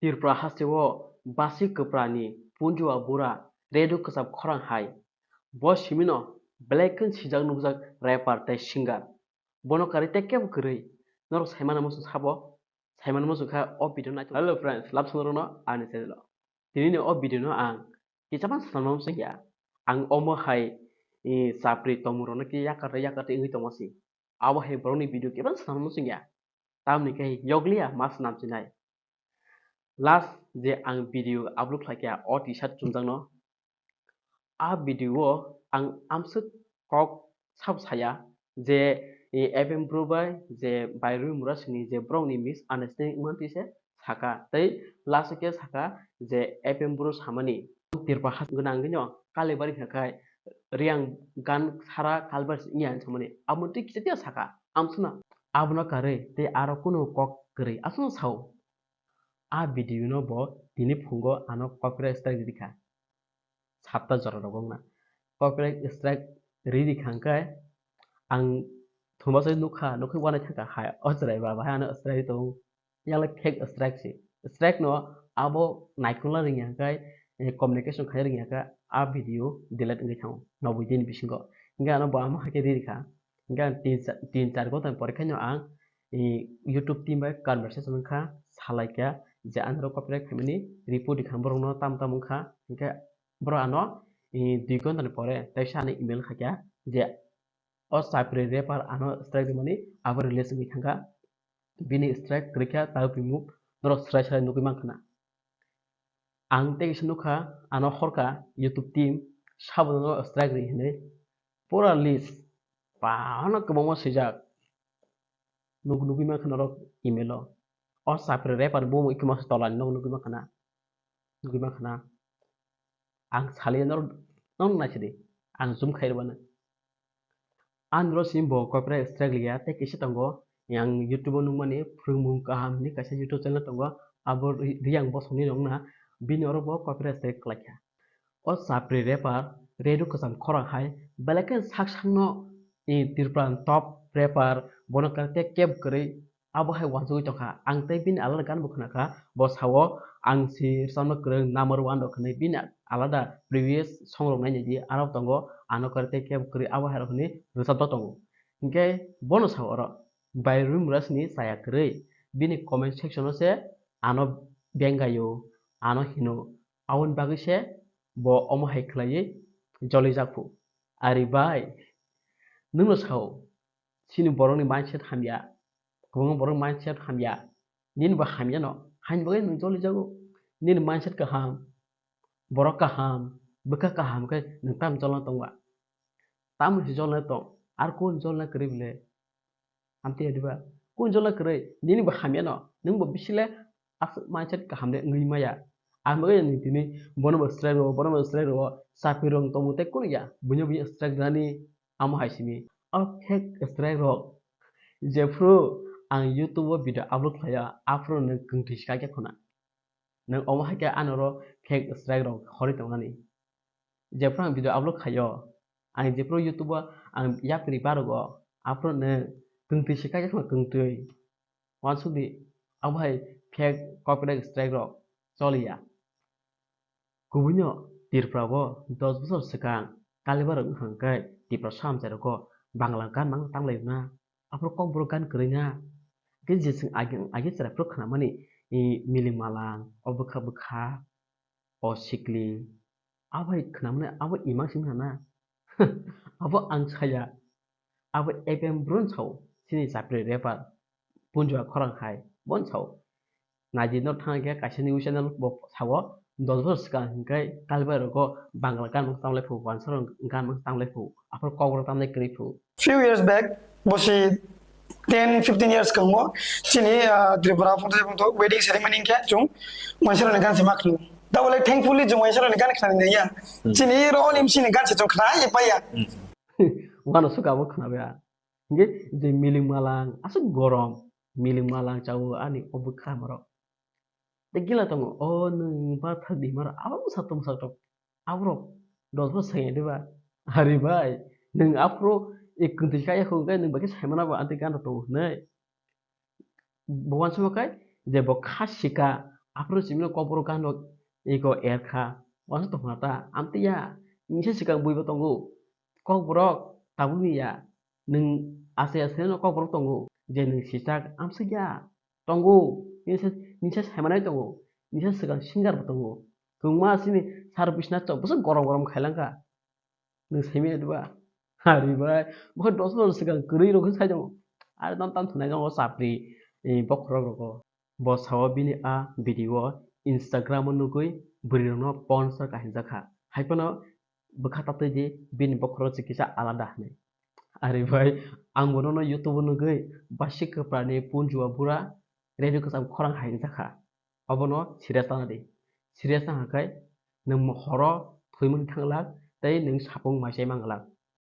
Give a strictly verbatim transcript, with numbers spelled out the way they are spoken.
Tripura hasteo basi kwprani punjua bura redu kwcham khorang hai. Bo simino belai khe sijak nukjak rapper tei singer. Bono karwi tei kebo kwrwi. Norok saimano muchung sabo, saimano muchung kha o video naithok. Hello friends, love song rokno ani channel o. Tini ni o video no ang kichama swnamna muchung ya. Ang omo hai, eh, chapri tongmung rokno khe yakar yakar wngwi tongma si. Abo hai borokni video kebo swnamna muchung ya. Tamni khe yokliya ma swnam chinai. Last je ang video upload khlai kha o T-shirt chumjakno. A video o ang amswk kok sabo saya je, eh, F M Bru bai je Bairui Murasingni je borokni misunderstanding wngmantwi se saka. Tei last o khe saka je F M Bru samani Tripura ha gwnangwino Kalibari kha khai Riang gan sara Kalibari wngya hinwi samani. Abo twi kisa kisa saka. Amswkno abono karwi tei aro kunu kok kwrwi aswkno sao. A video no bo tini phungo ano copyright strike rikha. Sapta jora rogo wngna. Copyright strike ri rikha hwnkhe ang thumba sai nukha, nukhe uanaithakha hai o chwrai ba bahai ano strike tongo. Yang le fake strike se. Strike no abo naikolna ringya hwnkhe, eh, communication khai ringya hwnkhe a video delete wngwi thango noboi din bisingo. Hwnkhe ano bo amo hai khe ri rikha. Hingke ang tin cha-, tin char ghonta ni pore khe no ang, i, YouTube team bai conversation wngkha, salai kha je ani oro copyright phaimani report rikha borok no tam tam wngkha, hingke borok ano, i, dui ghonta ni pore teisa ano email khaikha je o chapri rapper ano strike rimani abo release wngwi thangkha, bini strike kwrwikha tabuk bini muk norok swrai swrai nugwi mankha na. Ang tei kisa nukha, ano horkha YouTube team sabono strike ri hinwi. Pura list, pano kwbangma swijak. Nuk-, nugwi mankha norok email o. O chapri rapper ni bumung ikhe masa tolani nok nugwi mankha na. Nugwi mankha na. Ang saliya norok, norok naisidi. Ang zoom khai rwbano. Andro sim bo copyright strike liya tei kisa tongo. Yang YouTube o nukmani phwrwngmung kaham hinwi kaisa YouTube channel tongo. Abo ri-, Riyang Bosongni wngna bini oro bo copyright strike khlaikha. O chapri rapper Redu Kwcham Khorang hai belai khe sak sakno, i, Tripura ni top rapper bono kar tei kebo kwrwi abo hai uansugwi tongkha. Ang tei bini alada gan bo khwnakha. Bo sao, "Ang si rwchapna kwrwng number one rok," hwnwi bini alada previous song rok nainai di, aro tongo, "Ano kar tei kebo kwrwi abo hai rok," hwnwi rwchapjak tongo. Hinkhe bono sao oro, Bairui Murasingni chaya kwrwi. Bini comment section o se ano bengaio, ano hino. Aboni bagwi se bo omo hai khlaiwi jolijak phu. Ari bai, nwngno sao, chini borokni mindset hamya, kwbangma borok mindset hamya, nini bo hamya no, haini bagwi nwng jolijago. Nini mindset kaham, borok kaham, bwkha kaham khe nwng tamo jolna tongba? Tamo se jolna tong, ar kunu jolna kwrwi bwle? Amtwi ya diba? Kunu jolna kwrwi, nini bo hamya no, nwng bo bisile aswk mindset kaham de wngwi maya. Ang bagwi nwng tini bono bo swrai rwo, bono bo swrai rwo, chapri rwng tongmo tei kunu ya, buino buino swrai rwnani amo hai simi. O fake swrai rok, jephru ang YouTube o video upload khlaiya, aphuru nwng kwngtwi swkakya khuna. Nwng omo hai khe ano oro fake swrai rok horwi tongnani. Jephru ang video upload khaio, ang jephru YouTube o ang yapri barogo, aphuru nwng kwngtwi se kaijakma kwngtwi. Uansukdi, abo hai fake copyright strike rok choliya. Kubuino Tripura o dos bosor swkang Kalibar wngkha hwnkhe Tiprasa amchai rogo Bangla gan mang tanglaio na. Aphuru kokborok gan kwrwi na. Tei je chwng agi, agi chwrai phuru khnamani, i, miling malang, o bwkha bwkha, o sikli, abo hai khnamani abo imang simi na. Abo ang saya. Abo F M Bru no sao, chini chapri rapper, Punjua Khorang hai, bo no sao. Naidi no thang khe kaisa news channel bo sao, dos bosor swkang hwnkhe Kalibai rogo Bangla gan bo tamlai phu, wansa rok gan bo tamlai phu, aphuru kokborok tamlai kwrwi phu. Few years back, bosi ten fifteen years kango, chini, ah, Tripura Photo Photo wedding ceremony khe chung wansa rok ni gan se ma khnu. Tabole thankfully chung wansa rok ni gan khna ni ya. Hmm. Chini ro on M C ni gan se chung khna ye pa ya. Hmm. Wano suka bo khna ba. Hingke je miling malang, aswk gorom, miling malang chao ani o bwkha morok. Tei gila tongo, o nwng bathak di maro, abo bwsa tongsa tok, aborok dos bo sengya diba? Hari bai, nwng aphuru e kwntwi kaya kho, hwnkhe nwng bai khe saimano bo, antwi gana tongo hwnwi. Bo uansukma khe je bo kha sika, Aphuru simi no kokborok gano ego erkha. Wasa tongna ta amtwi ya. Nisa swkang buibo tongo. Kokborok tabukni ya. Nwng asai asai no kokborok tongo. Je nwng sichak amswk ya. Tongo. Nisa, nisa saimanai tongo. Nisa swkang singer bo tongo. Kwbangma sini sar bisna chok bwswk gorom gorom khailangkha. Nwng saimanya diba? Ari bai. Bokhe dos bosor swkang kwrwi rok khe sai tongo. Ari tam tam thwnai tongo chapri, eh, bokhorok rogo. Bo sao bini a video Instagram o nugwi bwrwi rokno porn star kahinjakha. Haiphano bwkha tatwi di bini bokhorok se kisa alada hinwi. Ari bai ang bono no YouTube o nugwi basik kwpra ni punjua bura radio kwcham khorang hai wngjakha. Obono serious tana di. Serious tana khe nwng horo thwimani thanglak tei nwng sapung maisai manglak.